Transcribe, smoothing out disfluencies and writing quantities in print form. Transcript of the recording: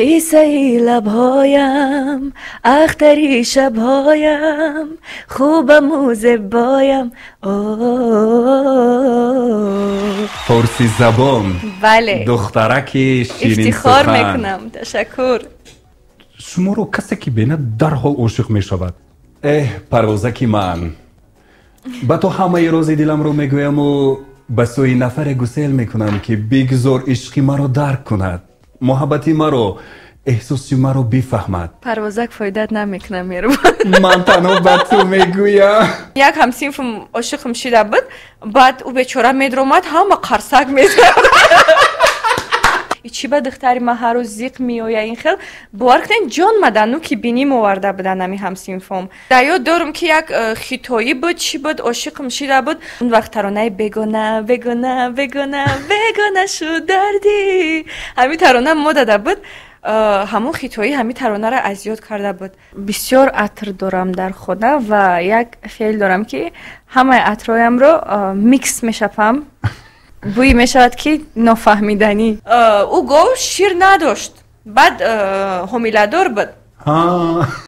Қиссаи лабҳоям, ахтари шабҳоям, хубаму зебоям. Форси забон. Бале. Духтараки ширин. Ифтихор мекунам, ташаккур. Шуморо касе ки бинад, дарҳол ошиқ мешавад. Эҳ, парвозаки ман, ба ту ҳамаи рози диламро мегӯяму ба сӯи нафаре гусел мекунам, ки бигзор ишқи маро дарк кунад, муҳаббати маро, эҳсоси маро бифаҳмад. Парвозак, фоидат намекунам, меҳрубон. Ман танҳо ба ту мегӯям. Як ҳамсинфм ошиқм шида буд, баъд ӯ бечора медромад, ҳама қарсак мезад. Чӣ ба духтари ман ҳар рӯз зиқ меоя? Ин хел бовар кунед, ҷон мадану ки биним оварда будан ами ҳамсинфом. Дар ёд дорум, ки як хитоӣ буд, чӣ буд, ошиқм шида буд. Он вақт таронаи «Бегона, бегона, бегона, бегона шуд дарди», ҳамин тарона модада буд. Ҳамон хитоӣ ҳамин таронаро аз ёд карда буд. Бисёр атр дорам дар хона ва як феъл дорам, ки ҳамаи атроямро микс мешапам, бӯй мешавад, ки нофаҳмиданӣ. Ӯ гов шир надошт, баъд ҳомиладор буд.